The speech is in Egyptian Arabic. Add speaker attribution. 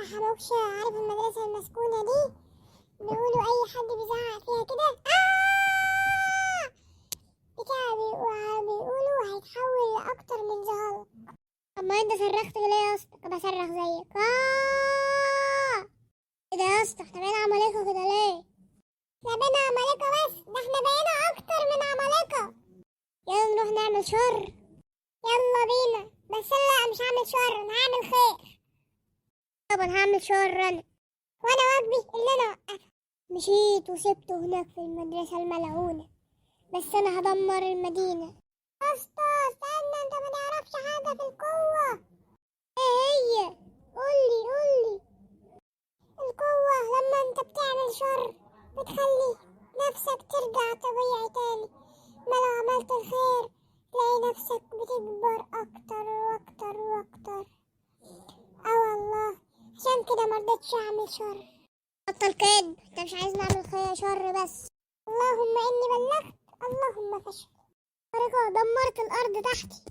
Speaker 1: حموكشة، عارف المدرسة المسكونة دي؟ بيقولوا أي حد بيزعق فيها كده آه بتاع بيقولوا هيتحول لأكتر من زهق.
Speaker 2: طب ما انت صرخت ليه يا اسطى؟ طب اصرخ زيك. آه! ايه ده يا اسطى، احنا بقينا عمالقة كده ليه؟
Speaker 1: احنا بقينا عمالقة، بس ده احنا بقينا أكتر من عمالقة.
Speaker 2: يلا نروح نعمل شر.
Speaker 1: يلا بينا، بس انا لا مش هعمل شر، انا هعمل خير.
Speaker 2: طب انا هعمل شر انا.
Speaker 1: وانا واجبي اللي انا اوقفه.
Speaker 2: مشيت وسبته هناك في المدرسة الملعونة، بس انا هدمر المدينة.
Speaker 1: يا اسطى استنى، انت ما تعرفش حاجة في القوة.
Speaker 2: ايه هي؟ قولي قولي.
Speaker 1: القوة لما انت بتعمل شر بتخلي نفسك ترجع طبيعي تاني، ما لو عملت الخير تلاقي نفسك بتكبر اكتر واكتر واكتر. اه والله، عشان كده مرضتش اعمل شر.
Speaker 2: بطل كدب، انت مش عايز نعمل خير شر بس.
Speaker 1: اللهم اني بلغت، اللهم فاشهد.
Speaker 2: طريقة دمرت الارض تحتي.